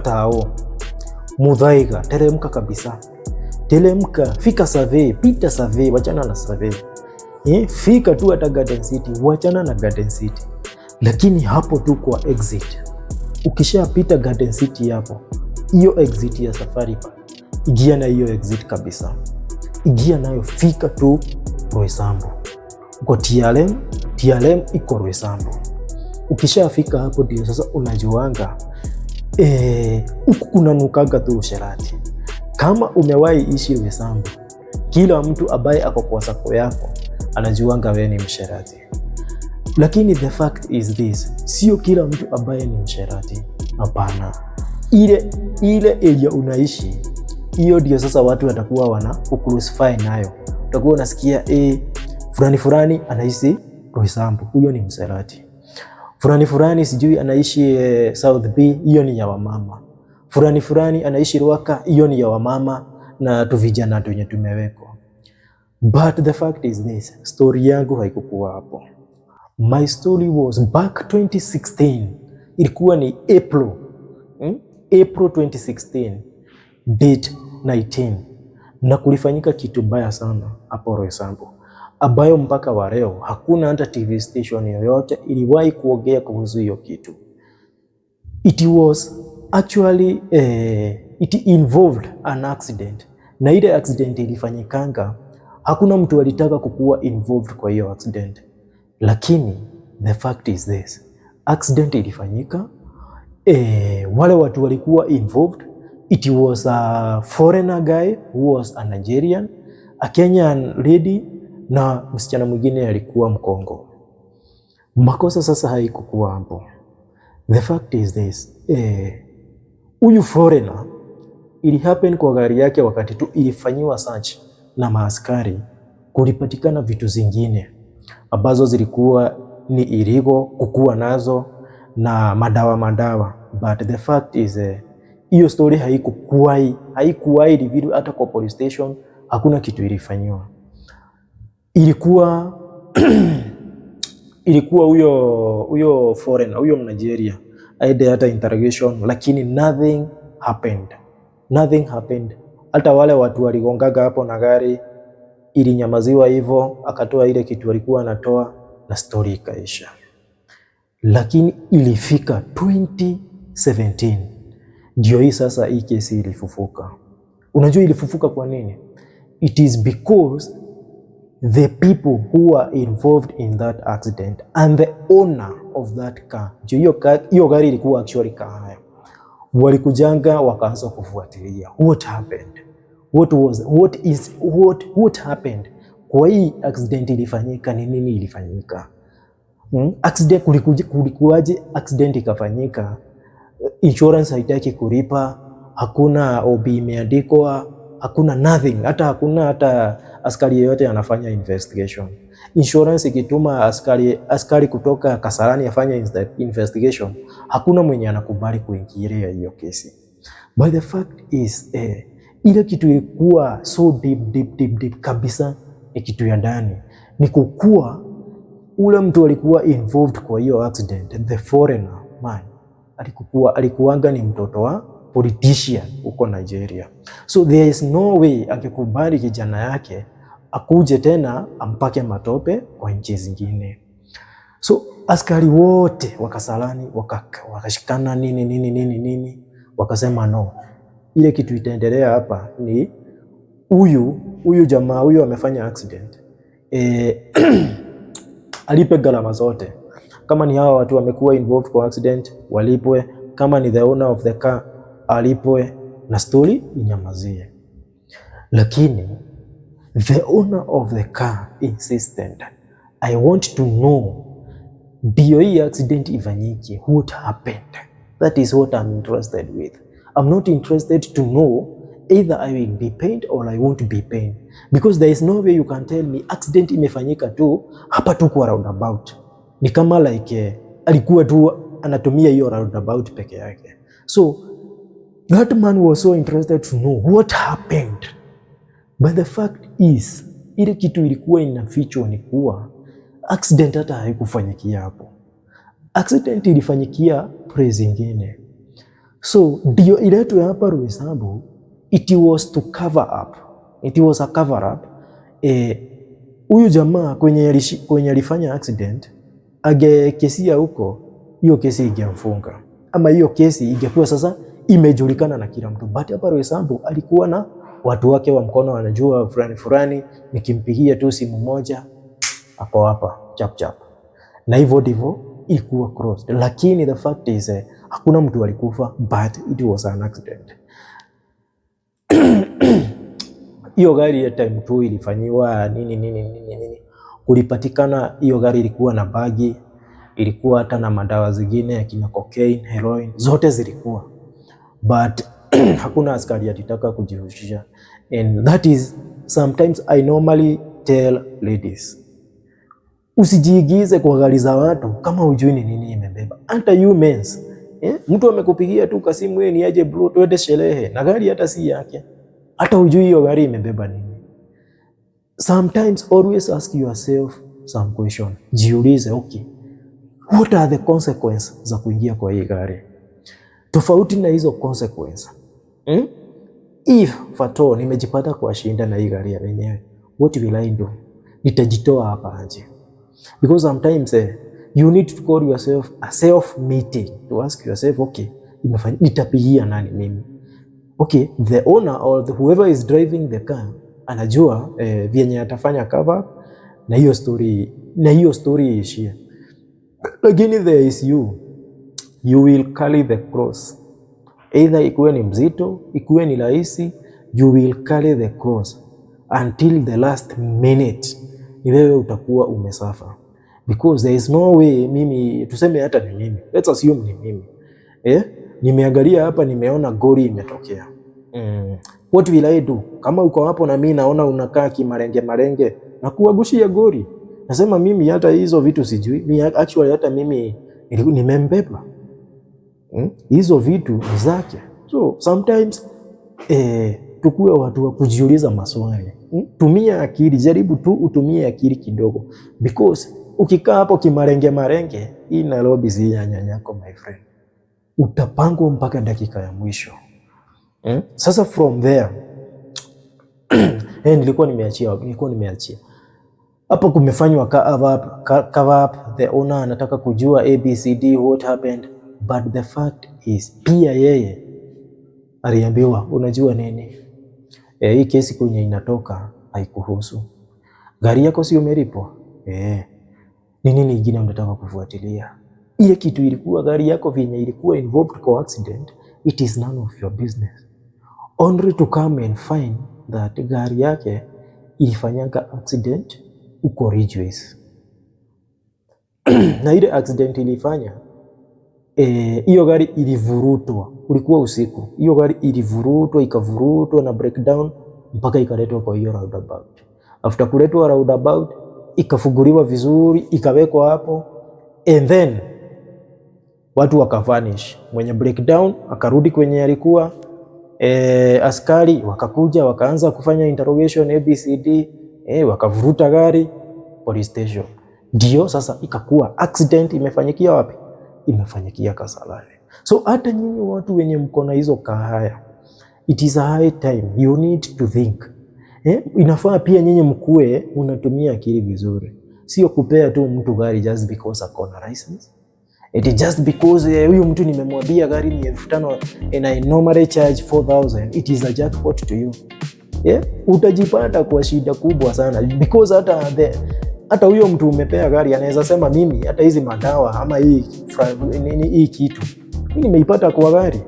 Tao, Muthaiga, teremka kabisa, teremka, fika Survey, pita Survey, wachana na Survey. Fika tu hata Garden City, wachana na Garden City, lakini hapo tu kwa exit, ukishapita Garden City hapo, hiyo exit ya Safari Park, ingia na hiyo exit kabisa, ingia nayo, fika tu Roysambu, uko TRM, TRM iko Roysambu. Ukishafika hapo ndio sasa unajuanga huku kunanukaga tu usherati. Kama umewahi ishi Roysambu, kila mtu ambaye ako kwa sako yako anajuanga wewe ni msherati. Lakini the fact is this, sio kila mtu ambaye ni msherati. Hapana, ile area unaishi, hiyo ndio sasa watu watakuwa wana kucrucify nayo. Utakuwa unasikia fulani fulani anaishi Roysambu, huyo ni msherati. Fulani fulani sijui anaishi South B, hiyo ni ya wamama. Fulani fulani anaishi Ruaka, hiyo ni ya wamama na tu vijana wenye tumewekwa. But the fact is this, story yangu haikukuwa hapo. My story was back 2016. Ilikuwa ni April, April 2016 date 19, na kulifanyika kitu baya sana hapo Roysambu ambayo mpaka wa leo hakuna hata TV station yoyote iliwahi kuongea kuhusu hiyo kitu. It was actually it involved an accident, na ile accident ilifanyikanga, hakuna mtu alitaka kukuwa involved kwa hiyo accident, lakini the fact is this, accident ilifanyika, wale watu walikuwa involved, it was a foreigner guy who was a Nigerian, a Kenyan lady na msichana mwingine alikuwa Mkongo. Makosa sasa haikukuwa hapo. The fact is this, huyu foreigner ili happen kwa gari yake wakati tu ilifanyiwa search na maaskari, kulipatikana vitu zingine ambazo zilikuwa ni illegal kukuwa nazo na madawa madawa, but the fact is hiyo story haikuwahi reveal hata kwa police station, hakuna kitu ilifanyiwa. Ilikuwa huyo foreigner, huyo Nigeria aende hata interrogation, lakini nothing happened, nothing happened. Hata wale watu waligongaga hapo na gari ilinyamaziwa hivyo, akatoa ile kitu alikuwa anatoa na story ikaisha. Lakini ilifika 2017 ndio hii sasa hii kesi ilifufuka. Unajua ilifufuka kwa nini? It is because the people who are involved in that accident and the owner of that car, juu hiyo gari ilikuwa actually car hire, walikujanga wakaanza kufuatilia what happened, what was what is what what happened kwa hii accident ilifanyika, ni nini ilifanyika? Accident kulikuwaje? Accident ikafanyika, insurance haitaki kulipa, hakuna OB imeandikwa, hakuna nothing, hata hakuna hata askari yeyote anafanya investigation. Insurance ikituma askari kutoka Kasarani afanye investigation, hakuna mwenye anakubali kuingilia hiyo kesi. But the fact is ile kitu ilikuwa so deep, deep, deep, deep kabisa, ni kitu ya ndani, ni kukua ule mtu alikuwa involved kwa hiyo accident, the foreigner man alikuwanga ni mtoto wa politician huko Nigeria, so there is no way angekubali kijana yake akuje tena ampake matope kwa nchi zingine. So askari wote wa Kasarani wakashikana nini nini nini nini, wakasema no, ile kitu itaendelea hapa ni huyu jamaa huyu amefanya accident alipe gharama zote. Kama ni hawa watu wamekuwa involved kwa accident walipwe, kama ni the owner of the car alipwe, na story inyamazie. Lakini the owner of the car insisted, "I want to know ndio hii accident ifanyike, what happened? That is what I'm interested with. I'm not interested to know either I will be paid or I won't be paid, because there is no way you can tell me accident imefanyika tu hapa tu kwa roundabout." Ni kama like alikuwa tu anatumia hiyo roundabout peke yake. So that man was so interested to know what happened. But the fact is, ile kitu ilikuwa inafichwa ni kuwa accident hata haikufanyikia hapo. Accident ilifanyikia place ingine. So ndio iletwe hapa Roysambu, it was to cover up, it was a cover up. Huyu jamaa kwenye alifanya accident, angekesia huko, hiyo kesi ingemfunga ama hiyo kesi ingekuwa sasa imejulikana na kila mtu. But hapa Roysambu alikuwa na watu wake wa mkono, wanajua fulani fulani, nikimpigia tu simu moja ako hapa chap chap, na hivyo ndivyo ilikuwa crossed. Lakini the fact is hakuna mtu alikufa, but it was an accident. Hiyo gari ya time tu ilifanyiwa nini nini nini nini, kulipatikana hiyo gari ilikuwa na bagi, ilikuwa hata na madawa zingine akina cocaine, heroin, zote zilikuwa, but hakuna askari alitaka kujihusisha. And that is sometimes I normally tell ladies, usijiingize kwa gari za watu kama hujui ni nini imebeba. Hata you mens, eh? Mtu amekupigia tu kasimu, "Wewe ni aje bro, twende sherehe," na gari hata si yake, hata hujui hiyo gari imebeba nini. Sometimes always ask yourself some question, jiulize, okay, what are the consequences za kuingia kwa hii gari? Tofauti na hizo consequence, If fato nimejipata kwa shida na hii gari ya wenyewe, what will I do? Nitajitoa hapa aje? Because sometimes you need to call yourself a self meeting to ask yourself, okay, imefanya nitapigia nani mimi? Okay, the owner or whoever is driving the car anajua vyenye atafanya cover na hiyo story iishie, lakini there is you, you will carry the cross, either ikuwe ni mzito, ikuwe ni rahisi, you will carry the cross until the last minute. Ni wewe utakuwa umesuffer because there is no way. Mimi tuseme hata ni mimi, let's assume ni mimi, eh, nimeangalia hapa, nimeona gori imetokea. What will I do? Kama uko hapo na mimi naona unakaa kimarenge marenge na kuagushia gori, nasema mimi hata hizo vitu sijui. Mi actually hata mimi nimembeba, Hizo vitu ni zake. So sometimes tukuwe watu wa kujiuliza maswali, Tumia akili, jaribu tu utumie akili kidogo, because ukikaa hapo kimarenge marenge, hii Nairobi si ya nyanyako my friend, utapangwa mpaka dakika ya mwisho, Sasa from there nilikuwa nimeachia hapo, kumefanywa cover up, cover up. The owner anataka kujua ABCD, what happened, but the fact is pia yeye aliambiwa, unajua nini, hii kesi kwenye inatoka haikuhusu. Gari yako si umelipwa? Ni nini ingine unataka kufuatilia? Ile kitu ilikuwa gari yako vyenye ilikuwa involved kwa accident, it is none of your business. Only to come and find that gari yake ilifanyanga accident uko Ridgeways. Na ile accident ilifanya hiyo gari ilivurutwa, ulikuwa usiku. Hiyo gari ilivurutwa, ikavurutwa na breakdown mpaka ikaletwa kwa hiyo roundabout. After kuletwa roundabout, ikafunguliwa vizuri, ikawekwa hapo and then watu wakavanish. Mwenye breakdown akarudi kwenye alikuwa. Askari wakakuja wakaanza kufanya interrogation ABCD, wakavuruta gari police station. Ndio sasa ikakuwa accident imefanyikia wapi? Imefanyikia Kasarani. So hata nyinyi watu wenye mko na hizo kahaya, it is a high time you need to think. Inafaa pia nyinyi mkuwe unatumia akili vizuri, sio kupea tu mtu gari just because ako na license. It is just because huyu mtu nimemwambia gari ni 5,000 and I normally charge 4000, it is a jackpot to you. Yeah? Utajipata kwa shida kubwa sana because hata huyo mtu umepea gari anaweza sema, mimi hata hizi madawa ama hii nini, hii kitu mimi nimeipata kwa gari.